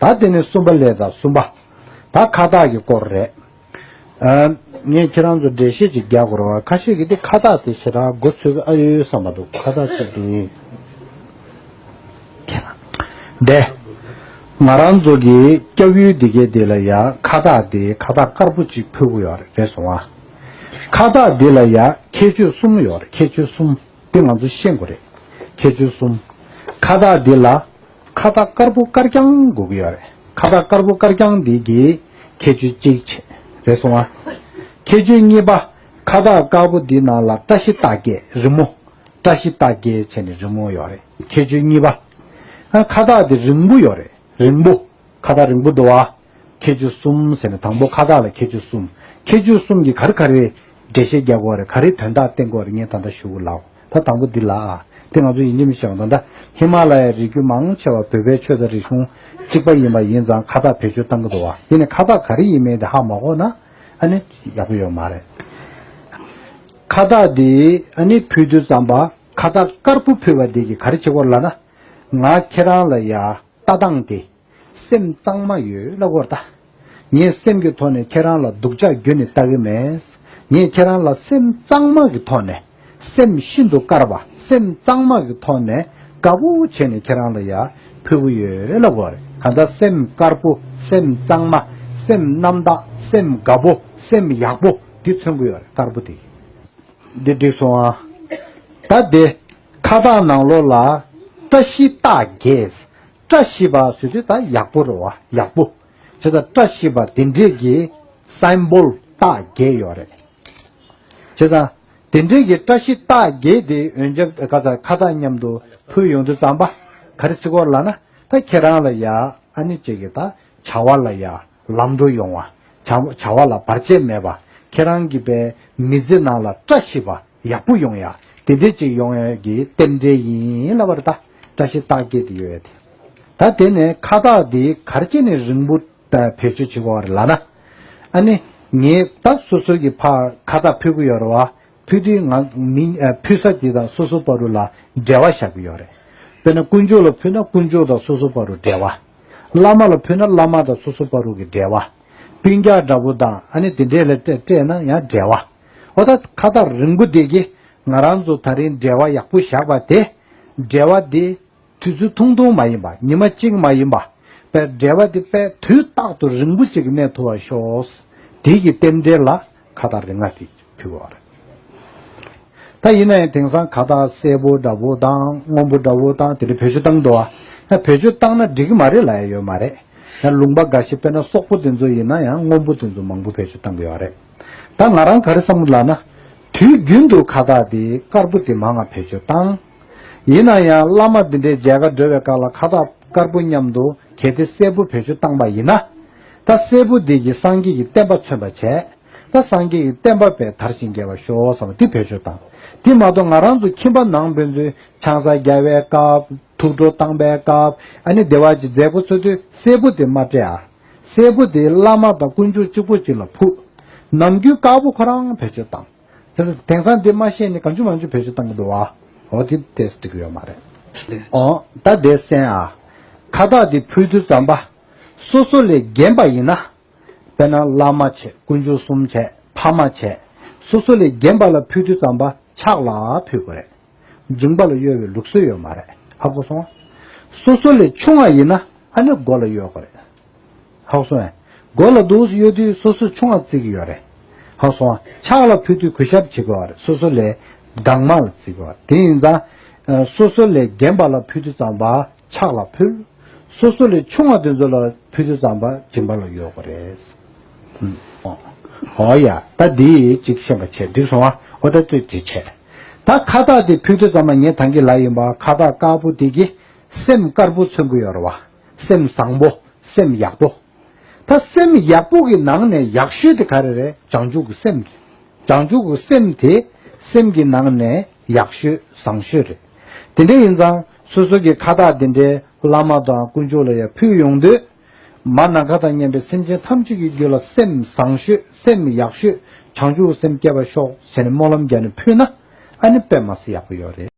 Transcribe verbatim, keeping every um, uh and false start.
ད་དེ་ནས་གསུམ་པ་ལས་ད་གསུམ་པ། ད་ཁ་བཏགས་ཀྱི་སྐོར་རེད། ཨ། ངས་ཁྱེད་རང་ཚོ་འགྲེལ་བཤད་ཅིག་རྒྱག་དགོས་རེད་བ། ཁ་ཤས་ཀྱིས་དེ་ཁ་བཏགས་དེ་ཞེ་དྲག་མགོ་ཚོས་ཀྱི་ཨ་ཡོད་ཡོད་བསམ་པ་འདུག་ཁ་བཏགས་ཅིག་དེ་ཡིན། དེ། ང་རང་ཚོ་གི་སྐྱབས་ཡུལ་འདི་གའི་དེ་ལ་ཡ་ཁ་བཏགས་དེ་ཁ་བཏགས་དཀར་པོ་ཅིག་ཕུལ་དགོས་ཡོད་རེད། རེད་སོང་ཨ། ཁ་བཏགས་འདི་ལ་ཡ་ཁྱད་ཆོས་གསུམ་ཡོད་རེད། ཁྱད་ཆོས་གསུམ། དེ་ང་ཚོ་ཤེས་དགོས་རེད། ཁྱད་ཆོས་གསུམ། ཁ་བཏགས་འདི་ལ་ཁ་བཏགས་དཀར་པོ་དཀར་རྐྱང་དགོས་ཀྱི་ཡོད་རེད། ཁ་བཏགས་དཀར་པོ་དཀར་རྐྱང་འདི་གི་ཁྱད་ཆོས་གཅིག་བྱས། རེད་སོང་ཨ། ཁྱད་ཆོས་གཉིས་པ། ཁ་བཏགས་དཀར་པོ་འདི་ནང་ལ་བཀྲ་ཤིས་རྟགས་བརྒྱད་རི་མོ། བཀྲ་ཤིས་རྟགས་བརྒྱད་བྱས་ནས་རི་མོ་ཡོད་རེད། ཁྱད་ཆོས་གཉིས་པ། ཨ། ཁ་བཏགས་འདི་རིང་པོ་ཡོད་རེད། རིང་པོ། ཁ་བཏགས་རིང་པོ་འདུག་བ། ཁྱད་ཆོས་གསུམ་ཟེར་ནས་དང་པོ་ཁ་བཏགས་ལ་ཁྱད་ཆོས་གསུམ། ཁྱད་ཆོས་གསུམ་གྱི་ག་རེ་ག་རེ་འགྲེལ་བཤད་རྒྱག་དགོས་རེད། ག་རེ་དོན་དག་བསྟན་དགོས་རེད། ངས་ད་ལྟ་ཞུ་གི་ལགས། ད་དང་པོ་འདི་ལ། དེ་ང་ཚོ་ཡིན་གཅིག་མིན་གཅིག་ད་ལྟ་ཧི་མ་ལ་ཡའི་རི་རྒྱུད་མང་ཆེ་བ་བོད་པའི་ཆོས་དང་རིག་གཞུང་གཅིག་པ་ཡིན་པ་ཡིན་ཙང་ཁ་བཏགས་བེད་སྤྱོད་བཏང་གི་འདུག་བ། ཡིན་ནའི་ཁ་བཏགས་ག་རེ་ཡིན་མིན་དེ་ཧ་མ་གོ་ན་ཨ་ནི་ཡག་པོ་ཡོད་མ་རེད། ཁ་བཏགས་འདི་ཨ་ནི་ཕུལ་དུས་ཙམ་པ་ཁ་བཏགས་དཀར་པོ་ཕུལ་བ་འདི་གིས་ག་རེ་བྱེད་དགོས་ལབ་ན། ང་ཁྱེད་རང་ལ་ཡ། ལྟ་སྟངས་དེ། སེམས་གཙང་མ་ཡོད་ལབ་དགོས་རེད་ད། ངས་སེམས་ཀྱི་ཐོག་ནས་ཁྱེད་རང་ལ་སྡུག་ཅག་བརྒྱུད་ནས་ལྟ་གི་མེད། ངས་ཁྱེད་རང་ལ་སེམས་གཙང་མ་གི་ཐོག་ནས། སེམས་ཤིན་ཏུ་དཀར་བ། སེམས་གཙང་མ་གི་ཐོག་ནས་དགའ་པོ་བྱས་ནས་ཁྱེད་རང་ལ་ཡ་ཕུལ་གི་ཡོད་ལབ་དགོས་རེད། གང་ལྟར་སེམས་དཀར་པོ། སེམས་གཙང་མ། སེམས་རྣམ་དག་སེམས་དགའ་པོ། སེམས་ཡག་པོ་འདི་མཚོན་གི་ཡོད་རེད། དཀར་པོ་དེ། འདི་འགྲིག་སོང་ཨ། ད་དེ། ཁ་བཏགས་ནང་ལོགས་ལ་བཀྲ་ཤིས་རྟགས་བརྒྱད། བཀྲ་ཤིས་པ་ཟེར་དུས་ད་ཡག་པོ་རེད་བ། ཡག་པོ། བྱས་ཙང་བཀྲ་ཤིས་པ་དེ་འདྲས་ཀྱི་སིམ་བོལ་རྟགས་བརྒྱད་ཡོད་རེད། བྱས་ཙང་དེ་འདྲས་ཀྱི་བཀྲ་ཤིས་རྟགས་བརྒྱད་དེ་འོན་ཀྱང་ཁ་བཏགས་ཁ་བཏགས་མཉམ་དུ་ཕུལ་ཡོང་དུས་ཙམ་པ་ག་རེ་བྱེད་དགོས་ལབ་ན། ད་ཁྱེད་རང་ལ་ཡ་ཨ་ནི་ཅིག་གི་ད་བྱ་བ་ལ་ཡ་ལམ་འགྲོ་ཡོང་བ། བྱ་བྱ་བ་ལ་བར་ཆད་མེད་པ། ཁྱེད་རང་གི་པའི་མི་ཚེ་ནང་ལ་བཀྲ་ཤིས་པ་ཡག་པོ་ཡོང་ཡ། དེ་འདྲས་ཅིག་ཡོང་ཡ་གི་རྟེན་འབྲེལ་ཡིན་ལབ་པ་རེད་ད། བཀྲ་ཤིས་རྟགས་བརྒྱད་དེ་ཡོད་ཡ་དེ། ད་དེ་ནས་ཁ་བཏགས་དེ་ག་རེ་བྱས་ནས་རིང་པོ་བེད་སྤྱོད་བྱེད་དགོས་པ་རེད་ལབ་ན། ཨ་ནི་ངས་ད་སོ་སོ་གི་ཕར་ཁ་བཏགས་ཕུལ་གི་ཡོད་རེད་བ། ཕུལ་དུས་ང་མི་ཨ་ཕུལ་ས་དེ་དང་སོ་སོ་བར་དུ་ལ་འབྲེལ་བ་བཞག་གི་ཡོད་རེད། དཔེར་ན་དཀོན་མཆོག་ལ་ཕུལ་ན་དཀོན་མཆོག་དང་སོ་སོ་བར་དུ་འབྲེལ་བ། བླ་མ་ལ་ཕུལ་ན་བླ་མ་དང་སོ་སོ་བར་དུ་གི་འབྲེལ་བ། སྤུན་ཀྱག་འདྲ་པོ་དང་ཨ་ནི་དེ་འདྲས་ལ་སྤྲད་སྤྲད་ན་ཡང་འབྲེལ་བ། འོ་ད་ཁ་བཏགས་རིང་པོ་དེ་གིས་ང་རང་ཚོ་ད་རིང་འབྲེལ་བ་ཡག་པོ་བཞག་པ་དེ། འབྲེལ་བ་དེ། དུས་ཚོད་ཐུང་ཐུང་མ་ཡིན་པ། ཉི་མ་གཅིག་མ་ཡིན་པ། པའི་འབྲེལ་བ་དེ་དཔེ་དུས་རྟག་ཏུ་རིང་པོ་ཅིག་གནས་ཐུབ་པ་ཤོག་དེ་གི་རྟེན་འབྲེལ་ལ་ཁ་བཏགས་རིང་ང་དེ་ཕུལ་བ་རེད། ད་ཡིན་ན་ཡང་དེང་སང་ཁ་བཏགས་སེར་པོ་འདྲ་པོ་དང་སྔོན་པོ་འདྲ་པོ་དང་དེ་འདྲ་བེད་སྤྱོད་བཏང་འདུག་ཨ། བེད་སྤྱོད་བཏང་ན་འགྲིག་གི་མ་རེད་ལབ་ཡ་ཡོད་མ་རེད། ཡང་ལུང་པ་འགའ་ཞིག་དཔེར་ན་སོག་པོ་དེ་ཚོ་ཡིན་ན་ཡང་སྔོན་པོ་དེ་ཚོ་མང་པོ་བེད་སྤྱོད་བཏང་གི་ཡོད་རེད། ད་ང་རང་ག་རེ་བསམ་གི་ལབ་ན། དུས་རྒྱུན་དུ་ཁ་བཏགས་དེ་དཀར་པོ་དེ་མང་ང་བེད་སྤྱོད་བཏང་། ཡིན་ན་ཡང་བླ་མ་འདི་འདྲའི་མཇལ་ཁ་འགྲོ་བའི་སྐབས་ལ་ཁ་བཏགས་དཀར་པོ་མཉམ་དུ་གལ་ཏེ་སེར་པོ་བེད་སྤྱོད་བཏང་པ་ཡིན་ན། ད་སེར་པོ་འདི་གིས་སངས་རྒྱས་ཀྱི་བསྟན་པ་མཚོན་པ་བྱས། ད་སངས་རྒྱས་ཀྱི་བསྟན་པ་པའི་དར་ཞིང་རྒྱས་པར་ཤོག་བསམ་པ་འདི་བེད་སྤྱོད་བཏང་། དེ་མ་གཏོགས་ང་རང་ཚོ་ཁྱིམ་པ་ནང་ཕན་ཚུན་ཆང་ས་རྒྱག་པའི་སྐབས། ཐུགས་སྤྲོ་བཏང་པའི་སྐབས། ཨ་ནི་བདེ་བ་ཅིག་མཛད་སྒོ་འཚོགས་དུས་སེར་པོ་དེ་མ་སྤྲད་ཨ། སེར་པོ་དེ་བླ་མ་དང་དཀོན་མཆོག་གཅིག་པོ་གཅིག་ལ་ཕུལ། ནམ་རྒྱུན་དཀར་པོ་ཁོ་རང་བེད་སྤྱོད་བཏང་། དེ་ཚོ་དེང་སང་འདི་མ་ཤེས་ནས་གང་བྱུང་མང་བྱུང་བེད་སྤྱོད་བཏང་གི་འདུག་བ། འོ་དེ་ཏོག་ཙམ་འགྲིག་གི་ཡོད་མ་རེད། འོ་ད་དེ་གསན་ཨ། ཁ་བཏགས་དེ་ཕུལ་དུས་ཙམ་པ། སོ་སོ་ལས་རྒན་པ་ཡིན་ན། དཔེར་ན་བླ་མ་བྱས། དཀོན་མཆོག་གསུམ་བྱས། ཕ་མ་བྱས། སོ་སོ་ལས་རྒན་པ་ལ་ཕུལ་དུས་ཙམ་པ་ཕྱག་ལ་ཕུལ་དགོས་རེད། མཇིང་པ་ལ་གཡོ་བའི་ལུགས་སྲོལ་ཡོད་མ་རེད། ཧ་གོ་སོང་ང་། སོ་སོ་ལས་ཆུང་བ་ཡིན་ན་ཨ་ནི་མགོ་ལ་གཡོ་དགོས་རེད། ཧ་གོ་སོང་ངས། མགོ་ལ་འདུག་སེ་གཡོ་དུས་སོ་སོ་ཆུང་བ་བརྩི་གི་ཡོད་རེད། ཧ་གོ་སོང་ང་། ཕྱག་ལ་ཕུལ་དུས་གུས་ཞབས་བྱེད་དགོས་པ་རེད། སོ་སོ་ལས་འདང་མ་ལ་བརྩི་དགོས་པ་རེད། དེ་ཡིན་ཙང་། སོ་སོ་ལས་རྒན་པ་ལ་ཕུལ་དུས་ཙམ་པ་ཕྱག་ལ་ཕུལ། སོ་སོ་ལས་ཆུང་བ་དེ་ཚོ་ལ་ཕུལ་དུས་ཙམ་པ་མཇིང་པ་ལ་གཡོ་དགོས་རེད། ཨོ་ཡ། ད་འདི་གཅིག་ཤེས་པ་བྱས། འགྲིག་སོང་ང་། འོ་ད་ལྟོས་དེ་བྱས། ད་ཁ་བཏགས་དེ་ཕུལ་དུས་ཙམ་པ་ངས་ད་གིན་ལབ་ཡིན་པ། ཁ་བཏགས་དཀར་པོ་དེ་གིས་སེམས་དཀར་པོ་མཚོན་གྱི་ཡོད་རེད་བ། སེམས་བཟང་པོ། སེམས་ཡག་པོ། ད་སེམས་ཡག་པོ་གི་ནང་ནས་ཡག་ཤོས་དེ་ག་རེ་རེད། བྱང་ཆུབ་ཀྱི་སེམས་རེད། བྱང་ཆུབ་ཀྱི་སེམས་དེ་སེམས་ཀྱི་ནང་ནས་ཡག་ཤོས་བཟང་ཤོས་རེད། དེ་འདྲ་ཡིན་ཙང་སོ་སོ་གི་ཁ་བཏགས་དེ་འདྲའི་བླ་མ་དང་དཀོན་མཆོག་ལ་ཡང་ཕུལ་ཡོང་དུས། མ་ནམ་མཁའ་དང་མཉམ་པའི་སེམས་ཅན་ཐམས་ཅད་ཀྱི་རྒྱུད་ལ་སེམས་བཟང་ཤོས། སེམས་ཡག་ཤོས། བྱང་ཆུབ་ཀྱི་སེམས་སྐྱེ་བར་ཤོག་ཟེར་ནས་སྨོན་ལམ་རྒྱག་ནས་ཕུལ་ན། ཨ་ནི་དཔེ་མི་སྲིད་ཡག་པོ་ཡོད་རེད།